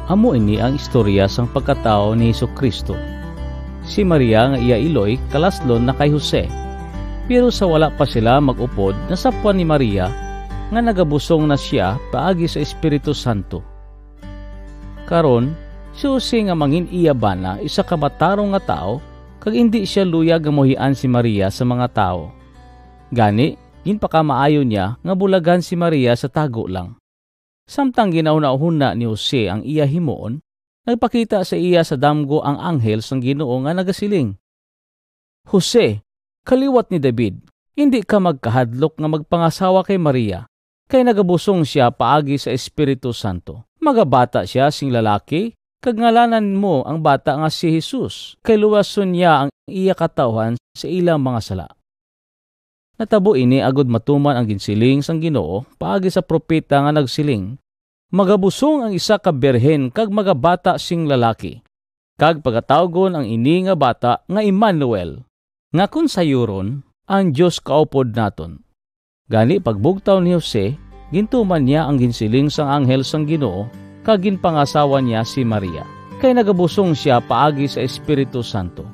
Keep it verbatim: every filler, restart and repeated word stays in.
Amo ini ang istorya sang pagkatawo ni Jesu-Cristo. Si Maria nga iya iloy kalaslon na kay Jose. Pero sa wala pa sila mag-upod, nasapwan ni Maria nga nagabusong na sia paagi sa Espiritu Santo. Karon, si Jose nga mangin-iya bana isa ka matarong nga tawo, kag indi sia luyag nga muhian si Maria sa mga tawo. Gani, ginpakamaayo niya nga bulagan si Maria sa tago lang. Samtang ginahunahuna ni Jose ang iya himuon, nagpakita sa iya sa damgo ang anghel sang Ginoo nga nagasiling, "Jose, kaliwat ni David, indi ka magkahadlok nga magpangasawa kay Maria, kay nagabusong sia paagi sa Espiritu Santo. Magabata sia sing lalaki, kag ngalanan mo ang bata nga si Jesus, kay luwason niya ang iya katawhan sa ilang mga sala." Natabo ini agod matuman ang ginsiling sang Ginoo paagi sa propeta nga nagsiling, "Magabusong ang isa ka birhen kag magabata sing lalaki, kag pagatawgon ang ini nga bata nga Emmanuel," nga kon sayuron, "Ang Dios kaupod naton." Gani, pagbugtaw ni Jose, gintuman niya ang ginsiling sang anghel sang Ginoo, kag ginpangasawa niya si Maria, kay nagabusong sia paagi sa Espiritu Santo.